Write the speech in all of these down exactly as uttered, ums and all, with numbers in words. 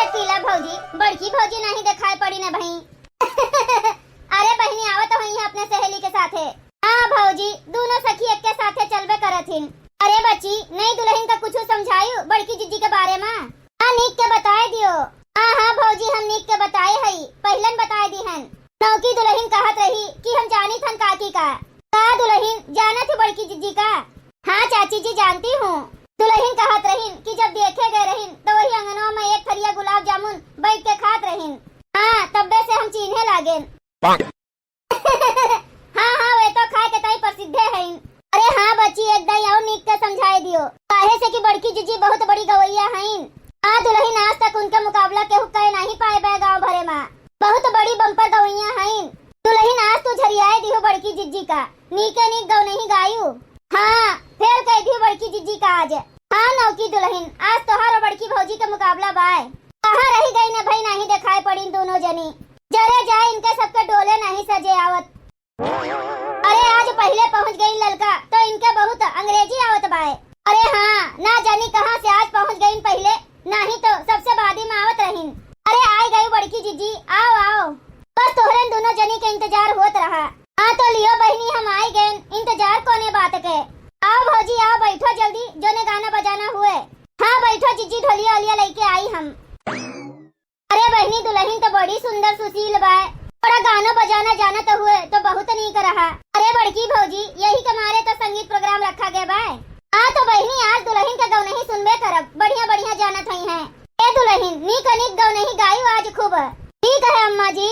पीला भौजी, बड़की भौजी नाहीं देखाई पड़ी न भई। अरे बहिनी, आवत होइहैं अपने सहेली के साथे। हाँ भौजी, दूनो सखी एक्के साथे चलबे करत हिन। अरे बच्ची, नई दुलहिन का कुछु समझायू बड़की जिज्जी के बारे मा? हाँ, नीक के बताए दियो। हाँ, हाँ भौजी, हम नीक के बताए हई, पहिलन बताए दिहन। नौकी दुलहिन कहत रही कि हम जानित हन काकी का। का दुलहिन, जानत ही बड़की जिज्जी का? हाँ चाची जी, जानती हूँ। दुलहिन कहत रहिन कि जब देखे गए रहिन तो वही अंगनवा मा एक थरिया गुलाब जामुन बैठ के खात रहिन। हाँ, तब्बे से हम चीन्हे लागेन। हाँ, हाँ, वे तो खाए के ताई प्रसिद्धे हईन। अरे हाँ बच्ची, एक दाई और नीक के समझाए दियो, काहे से कि बड़की जिज्जी बहुत बड़ी गवैया हईन। हाँ दुलहिन, आज तक उनके मुकाबला केहू कह नाहीं पाए बा गाँव भरे मा। बहुत बड़ी बम्पर गवैया हईन। दुलहिन, आज तू झरियाए दिहो बड़की जिज्जी का, नीके नीक गवनही गायू। हाँ, फेल कह दिहो बड़की जिज्जी का आज। हाँ नौकी दुलहिन, आज तोहार और बड़की भौजी के मुकाबला बाय। कहाँ रही गई न भई, नाहीं देखाई पड़ीन दूनो जनी। जरे जाए, इनके सबके डोले नाहीं सजे आवत। अरे आज पहिले पहुँच गई ललका, तो इनके बहुत अंग्रेजी आवत बाय। अरे हाँ, ना जानी कहाँ से आज पहुँच गई पहिले, नाहीं तो सबसे बादी मा आवत रहिन। अरे आई गई बड़की जिज्जी, आओ आओ, बस तोहरे दूनो जनी के इंतजार होत रहा। हाँ तो लियो बहिनी, हम आई गए, इंतजार कोने बात के। आओ भौजी आओ, बैठो जल्दी, जोने गाना बजाना हुए। हाँ बैठो जिज्जी, ढोलिया ओलिया लइके आई हम। अरे बहिनी, दुलहिन तो बड़ी सुंदर सुशील बाय, थोड़ा गाना बजाना जानत हुए तो बहुत नीक रहा। अरे बड़की भौजी, यही के मारे तो संगीत प्रोग्राम रखा गया बाय। हाँ तो बहिनी, आज दुलहिन के गवनही सुनबे करब, बढ़िया बढ़िया जानत हई हैं। ए दुलहिन, नीक नीक गवनही गायू आज खूब। ठीक है अम्मा जी।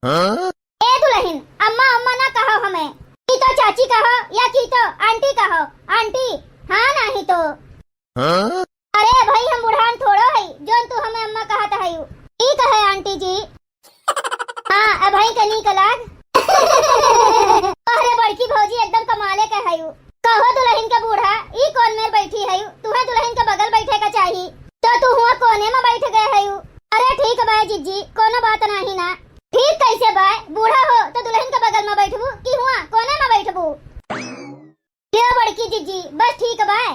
हाँ? ए दुलहिन, अम्मा अम्मा ना कहो हमें, की तो चाची कहो या की तो आंटी कहो, आंटी। हाँ नाहीं तो। हाँ? अरे भाई, हम बुढ़ान थोड़ो हई जोन तू हमें अम्मा कहत हयू। ठीक है आंटी जी। हाँ, अब हई के नीक लाग। अरे बड़की भौजी एकदम कमाले के हयू। कहो दुलहिन के बूढ़ा, ई कौन मेर बैठी हयू? तुहे दुलहिन के बगल बैठे का चाही, तो तू हुआ कोने मा बैठ गए हयू। अरे ठीक बाय जिज्जी, कोनो बात नाहीं ना। ठीक कैसे बाय, बूढ़ा हो तो दुलहिन के बगल मा बैठबू कि हुआ कोने मा बैठबू? लियो बड़की जिज्जी, बस ठीक बाय।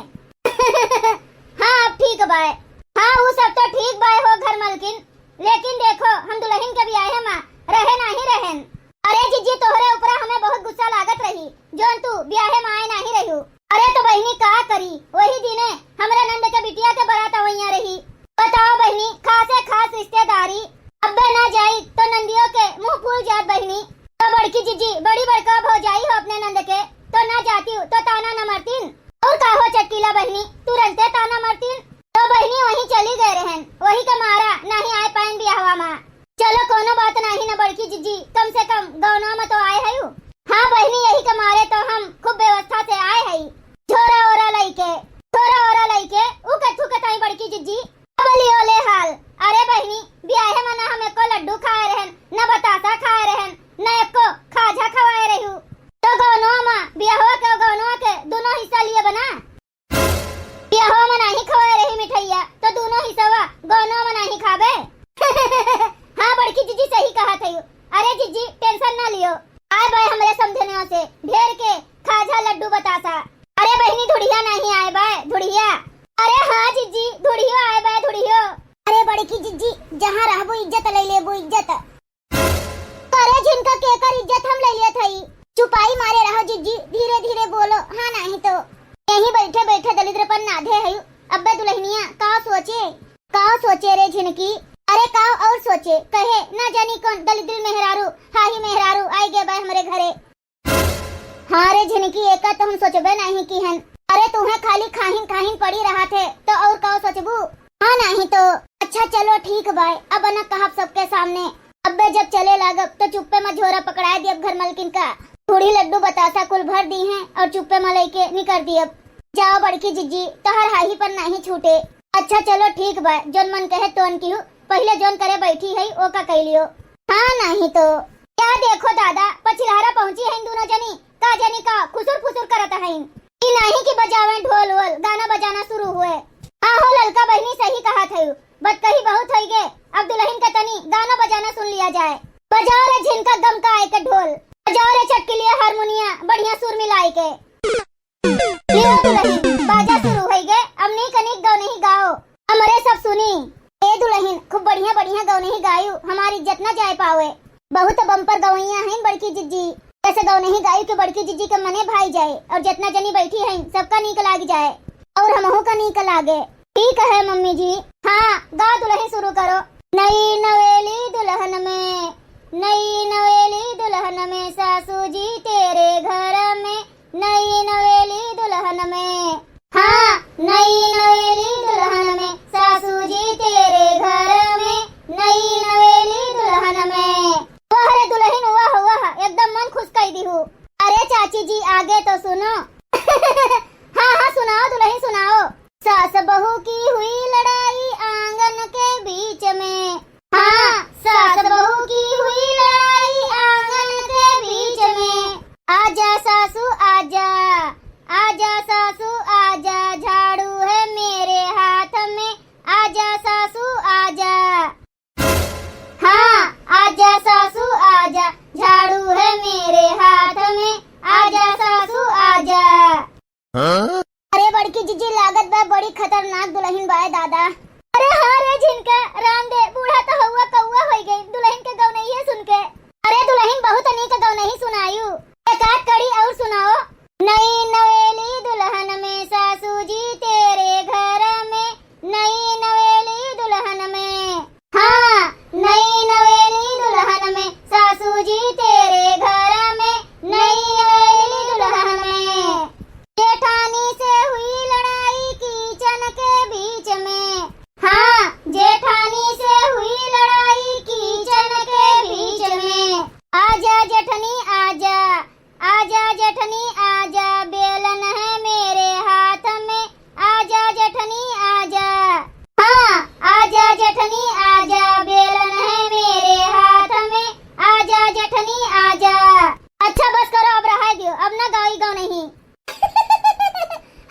हाँ अब ठीक बाय। हाँ ऊ सब तो ठीक बाय हो घर मलकिन, लेकिन देखो हम दुलहिन के बियाहे मा रहे नाहीं रहेन। अरे जिज्जी, तोहरे ऊपरा हमें बहुत गुस्सा लागत रही, जोन तू बियाहे मा आए नाहीं रह्यू। अरे तो बहिनी का करी, वही दिने हमरे नंद के बिटिया के बारात अवैया रही। बताओ बहिनी, खासे खास रिश्तेदारी, अब्बे ना जाई तो नंदियो के मुँह फूल जात बहिनी। तो बड़की जिज्जी, बड़ी बड़का भौजाई हो अपने नंद के, तो ना जाती तो ताना न मरतीन। और का हो चटकीला बहिनी, तुरंते ताना मरतीन। तो बहिनी वहीं चली गए रहन, वही के मारा नाहीं आए पाइन बियाहवा मा। चलो कोनो बात नाहीं न बड़की जिज्जी, कम से कम गौना मा तो आए हयू। हाँ बहिनी, यही के मारे तो हम खूब व्यवस्था से आए हई, झोरा ओरा लइके, झोरा ओरा लइके। ऊ कथू के ताई बड़की जिज्जी, अब लियो ले हाल। अरे बहिनी, बियाहे मा ना हम एको लड्डू खाए रहन, न बतासा खाए रहन, न एको खाजा खवाए रहू। तो गौनवा मा, बियाहवा के गौनवा के दुनो हिस्सा लिए बना। बियाहवा मा नाहीं खवाए रही मिठाइया, तो दुनो हिस्सवा गौनवा मा नाहीं खाबे। हाँ बड़की जिज्जी सही कहत हयू। अरे जिज्जी tension ना लियो, आए बाय हमरे समधनियों से ढेर के खाजा लड्डू बतासा। अरे बहिनी धुड़िया नाहीं आए बाय धुड़िया। अरे हाँ जिज्जी धुड़ियो आए बाय धुड़ियो। अरे बड़की जिज्जी जहाँ रहबू इज्जत ले लेबू इज्जत। अरे झिनका केकर इज्जत हम ले लेत हई। चुपाई मारे रहो जिज्जी, धीरे धीरे बोलो, हाँ नाहीं तो। यहीं बैठे बैठे दलिद्रपन नाधे हई। अब्बे दुलहिनिया का सोचे, का सोचे रे झिनकी। अरे का और सोचे, कहे ना जानी कौन दलिद्री मेहरारू, हाही मेहरारू आई गे बाय हमरे घरे। हाँ रे झिनकी, एका तो हम सोचबे नाहीं किहन। अरे तुहें खाली खाहिन खाहिन पड़ी रहत है, तो और का सोचबू? हाँ नाहीं तो। अच्छा चलो ठीक बाय, अब न कहब सबके सामने। अब्बे जब चले लागब तो चुप्पे मा झोरा पकड़ाए दियब घर मलकिन का। पूड़ी लड्डू बतासा कुल भर दीहें और चुप्पे मा लइके निकर दियब। जाओ बड़की जिज्जी, तोहर हाही पर नाहीं छूटे। अच्छा चलो ठीक बाय, जोन मन कहे तोन किहू, पहिले जोन करे बैठी हई, ओका कइ लियो। हाँ, नाहीं तो। या देखो दादा, पछिलहरा पहुँची हईन दुनो जनी, का जनी का खुसुर फुसुर करत हईन। ई नाहीं कि बजावें ढोल वोल, गाना बजाना शुरू हुए। हाँ हो ललका बहिनी, सही कहत हयू, बतकही बहुत होई गे। अब दुलहिन का तनी गाना बजाना सुन लिया जाए। बजाओ रे झिनका गम का आए के ढोल, बजाओ रे चटकिलिया हारमोनिया, बढ़िया सुर मिलाए के। लियो दुलहिन, बाजा शुरू होई गे, अब नीक नीक गवनही गाओ, हमरे सब सुनी। ए दुलहिन, खूब बढ़िया बढ़िया गवनही गायू, हमार इज्जत न जाए पावे। बहुत बम्पर गवैया हैं बड़की जिज्जी, ऐसे गवनही गायू कि बड़की जिज्जी के मने भाई जाए, और जितना जनी बैठी हैं सबका नीक लाग जाए, और हमहू का नीक लागे। ठीक है मम्मी जी। हाँ, गाओ दुलहिन, शुरू करो। नई नवेली दुलहन में, नई नवेली दुलहन में, सासू जी तेरे घर में, नई नवेली दुलहन में। हाँ, नई नवेली दुलहन में, सासू जी तेरे घर में, नई नवेली दुलहन में। वाह रे दुलहिन, वाह, वाह, एकदम मन खुश कई दिहू। अरे चाची जी, आगे तो सुनो। हाँ, हाँ, सुनाओ दुलहिन, सुनाओ। सास बहू की हुई लड़ाई आंगन के बीच में। हाँ, सास बहू की हुई लड़ाई आंगन के बीच में। आजा सासू आजा, आजा सासू आजा, झाड़ू है मेरे हाथ में। आजा सासू आजा। हाँ, आजा सासू आजा, झाड़ू है मेरे हाथ में। आजा सासू आजा। हाँ? अरे बड़की जिज्जी, लागत बा बड़ी खतरनाक दुलहिन बाय दादा। अरे हाँ रे झिनका, राम दे, बूढ़ा तो हउआ कउआ होई गई दुलहिन के गवनइये सुन के। अरे दुलहिन, बहुत नीक गवनही सुनायू, एक आध कड़ी और सुनाओ। नई नवेली दुलहन में, सासू जी तेरे घर में, नई नवेली दुलहन में। हाँ, नई नवेली दुलहन में, सासू जी तेरे घर में, नई नवेली दुलहन में। जेठानी से हुई लड़ाई किचन के बीच में। हाँ, जेठानी से हुई लड़ाई किचन के बीच में। आजा जेठनी आजा, आजा जेठनी आजा, बेलन है मेरे हाथ में। आजा जेठनी आजा। हाँ, आजा जेठनी आजा, बेलन है मेरे हाथ में। आजा जेठनी आजा। अच्छा बस करो, अब रहाय दियो, अब ना गाई गवनही।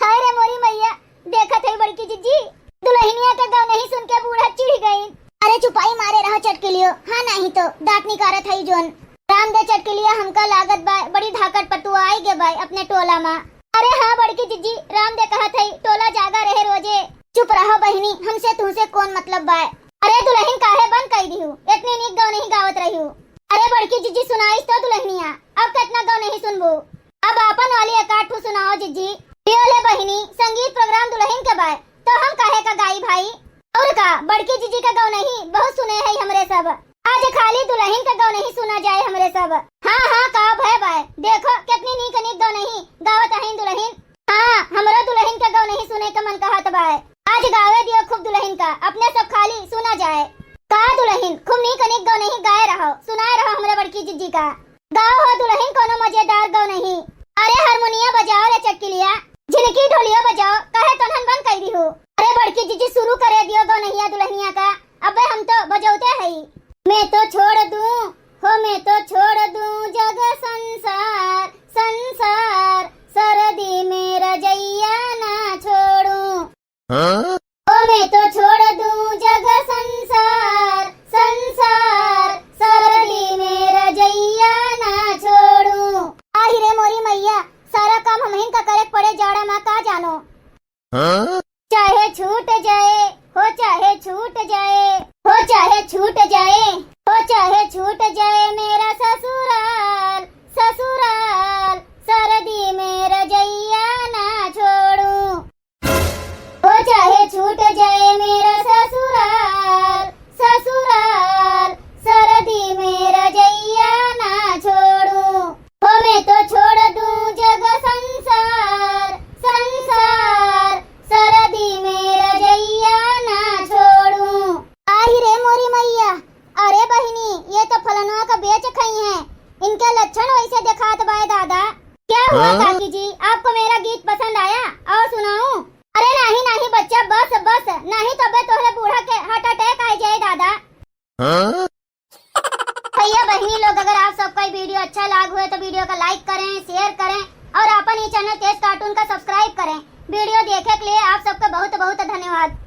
हाय रे मोरी मैया, देखत है बड़की जिज्जी, दुलहिनिया के गवनही सुन के बूढ़ा चिढ़ गई। अरे चुपाई मारे रहो चटकिलियो, हाँ नहीं तो दांत निकारत है जोन। राम दे चटकिलिया, हमका लागत बाय बड़ी धाकट पटुआ आई गे बाय अपने टोला मा। अरे हाँ बड़की जिज्जी, राम दे कहत है टोला जागा रहे रोजे। चुप रहो बहिनी, हमसे तुहसे कौन मतलब बाय। अरे दुलहिन काहे बंद कई दिहू, इतनी नीक गवनही गावत रहिहू। अरे बड़की जिज्जी सुनाइस तो दुलहिनिया, अब कितना गवनही सुनबू। अब आपन वाली एक आध ठू सुनाओ जिज्जी। लियो ले बहिनी, संगीत प्रोग्राम दुलहिन के बाय, तो हम काहे का गाई भाई। और का, बड़की जिज्जी के गवनही बहुत सुने है हमरे सब। आज खाली दुलहिन के गवनही सुना जाए हमरे सब। हाँ, हाँ, का भय बाय, देखो कितनी नीक नीक गवनही गावत हईन दुलहिन। हाँ, हमरो दुलहिन के गवनही सुने के मन कहत बाय। आज गावे दियो खूब दुलहिन का, अपने सब खाली सुना जाए। का दुलहिन, खूब नीक नीक गवनही गाए रहो, सुनाए रहो हमरे बड़की जिज्जी का। गाओ हो दुलहिन कोनो मजेदार गवनही। अरे हारमोनिया बजाओ रे चटकिलिया, झिनकी ढोलिया बजाओ, काहे तोन्हन बंद कई दिहू। अरे बड़की जिज्जी शुरू करे दियो गवनहिया दुलहिनिया का, अबे हम तो बजौते हई। मैं तो छोड़ दूं, हो मैं तो छोड़ दूं जग संसार, संसार, सरदी में रजइया ना छोड़ूं। हाँ? ओ मैं तो छोड़ दूं जग संसार, संसार, सरदी में रजइया ना छोड़ूं। आहि रे मोरी मैया, सारा काम हमहिन का करे के पड़े जाड़ा मा, का जानो। हाँ? चाहे छूट जाए, हो चाहे छूट जाए, हो चाहे छूट जाए, हो चाहे छूट जाए मेरा ससुराल, ससुराल, सरदी में रजइया ना छोड़ूं। हो चाहे छूट जाए मेरा ससुराल, ससुराल, सरदी में रजइया ना छोड़ूं। हो मैं तो छोड़ दूं जग संसार, संसार, सरदी में रजइया ना छोड़ूं। आहि रे मोरी मैया, अरे बहिनी, ये तो फलनवा का बेच खई हैं, इनके लक्षण वैसे देखात बाय दादा। क्या हुआ हाँ? काकी जी, आपको मेरा गीत पसंद आया? और सुनाऊं? अरे नाही नाही बच्चा, बस बस, नाही तो अबे तोहरे बूढ़ा के heart attack आ जाए दादा। हाँ? भैया बहिनी लोग, अगर आप सबका ये video अच्छा लाग हुए तो video का like करें, share करें और अपन ये channel तेज cartoon का subscribe करें। Video देखे के लिए आप सबका बहुत बहुत धन्यवाद।